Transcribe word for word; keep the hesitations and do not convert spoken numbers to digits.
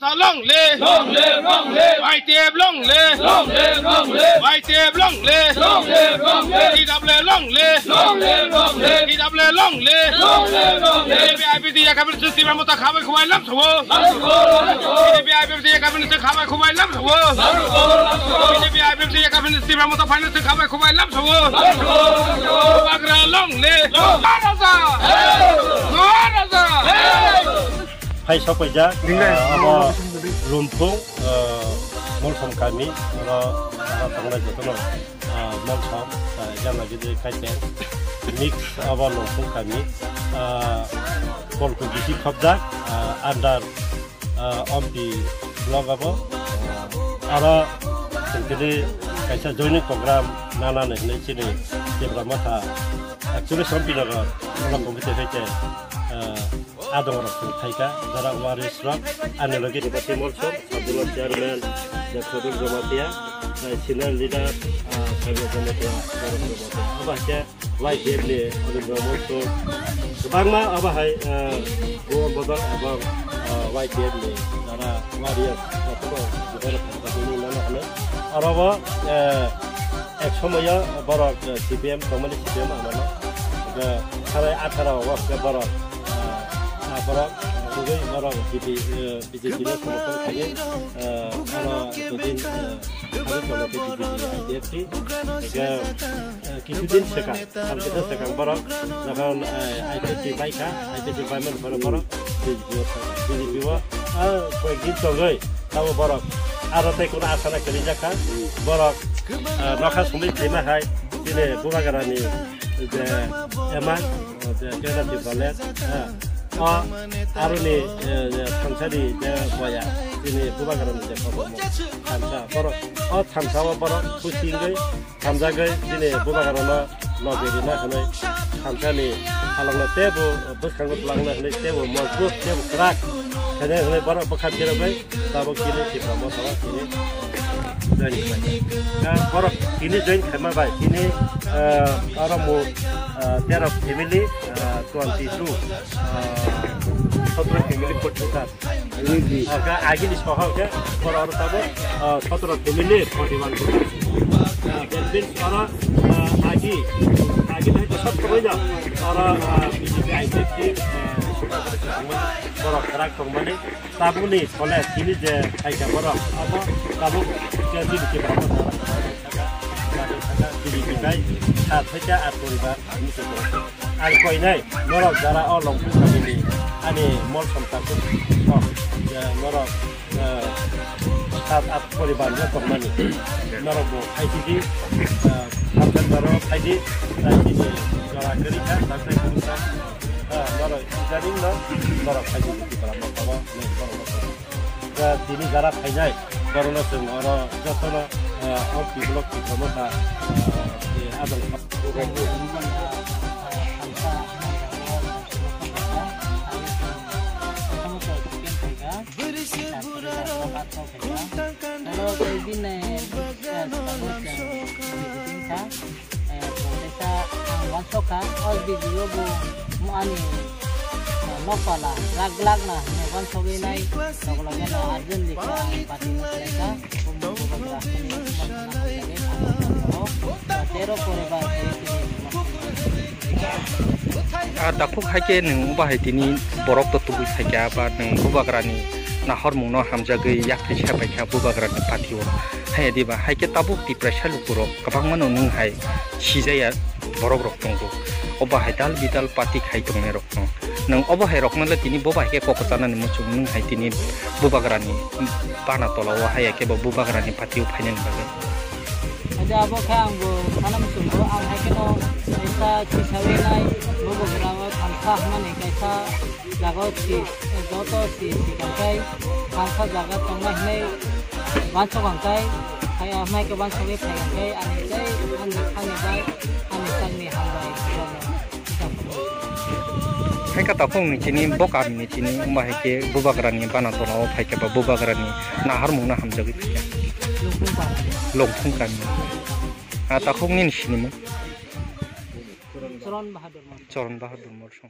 Long live! Long live, long live! Y T F long live! Long live, long live! Y T F long live! Long live, long live! T W A long live! Long live, long live! T W A long live! Long live, long live! B J P I P F T yakabin Tipra Motha khabai khubai lam sabo. Lam sabo, lam sabo! B J P I P F T yakabin khabai khubai lam sabo. Lam sabo, lam sabo! B J P I P F T yakabin Tipra Motha finance khabai khubai lam sabo. Lam sabo, lam sabo! Bubagra long live! Long live! Maharaja! Maharaja! Phai sokpaijak, Ringai. Ah, abo Lumphung, ah, Molsom kami, oro, oro tongnai jotono, ah, Molsom, ah, Jana Gidi Kaitor, mix abo Lumphung kami, ah, Kolku bisi khopjak, ah, under, ah, Ompi block abo, ah, aro tongtini kaisa joining program nanani hinwi chini Tipra Motha, actually Sompinagar, oro committee hai khe, ah, Adongrok chwng phaikha, jora warisrok, ani logi Rebati Molsom, Sabdullah Chairman, Jakhrodul Jamatia, eh, Senior Leader, ah, Sabdullah Jamatia, Jakhrodul Jamatia. Abo hai khe Y T F ni Anindra Molsom. Kwbangma abo hai, eh, Bhuban Bodol ebong, ah, Y T F ni jara warriors, jotono jotono phaikha bini nana hwnwi. Aro bo, eh, ek somoyo borok, eh, C P M, tongmani C P M amano. Hwnkhe sarai atharo o hwnkhe borok, ah, ah, borok, tugui borok B J P, eh, B J P no somorthon khlaiwi, eh, ano jodin, eh, ano cholo khe B J P I P F T. Hwnkhe, eh, kichu din swkang, sal kisa swkang borok jokhon, eh, I P F T baikha, I P F T baimani pore borok B J P o thangkha. B J P o, ah, koyek din tongwi tabo borok aro tei kunu asana kwrwi jakha. Borok, eh, nokha songwi khlaima hai chini Bubagrani je ema, je Kena Tipalet, eh, o aroni, eh, je thangsani je boya chini Bubagrani je kotorma thansa, borok o thansa o borok khusi wngwi hamjagwi chini Bubagrano logi rina hwnwi thansani halangno teibo bwskango twlangna hwnwi teibo mojbut teibo kwrak khainai hwnwi borok bwkha phirogwi tabuk chini Tipra Motha o tini join khlai. Ka borok tini join khaima bai tini, ah, oro mot, ah, tero family, ah, twenty two, ah, sotro family forty one. Aka agini soha ke, oro oro tabo, ah, sotro family forty one. Ah, that means oro, ah, agi, agi hai to sab koi da. Oro, ah, B J P I P F T, ah, oro kharak tongmani. Tabukni sole tini je phaikha borok, abo tabuk ke chini Tipra Motha B J P bai sat phaikha at poribar. Ang koinai, norok jara o Longphung kamini ani Molsom takhuk kok, je norok, eh, sat at poribar no tongmani. Norok bo phaisidi, eh, September o phaidi, tai chini jora kwrwi kha, tai chini kha, eh, norok sijaring no, norok phaisidi Tipra Motha o, norok. Tini jara phainai, borokno chwng oro jotono, eh, o Tipra, Tipra Motha, eh, adong. Hello, good evening. Yes, Eh, kaisa ang uansukha, o video bo mo ani, eh, nokpala rak glak na hinwi uansugwi nai, tokla gana urgently khe ang party no khlaikha, bumung bubagra hinwi uansukna hamjagwi ang uansukha, eh, tero poribar khe tini. Ah, takhuk hai khe nwng bahai tini borok to tubui phaikha, ba nwng bubagrani nahormungno hamjagwi yak phai sa paikha bubagrani party o. Haiya diba, hai khe tabuk Tiprasa lukurok kwbangmano nwng hai sijaya borok rok tongo. O bahai dal bidal party khai tongnai rok no. Nwng obo hai rok no le tini bo bahai khe kok chanani muchung nwng hai tini bubagrani bana tola o haiya khe bo bubagrani party o phainani bagwi. Ade abo khe ang bo sana muchungo, ang hai kheno kaisa chisawi nai bubagra o thansa hwnmani kaisa jaga o si, joto si, si kangkhai thansa jaga tongnai hinwi uansuk kangkhai, hai, ah, hwnai khe uansugwi phai kangkhai, ani tei ani thani bai, ani sakni hambai. Hai kha takhuk ni chini bo kami ni chini wngba hai khe bubagra ni bana tola o phai khe ba bubagra ni naharmung no hamjagwi phai kha. Longphung kami. Ah, takhuk nini sinimung? Choron Bahadur Molsom. Choron Bahadur Molsom.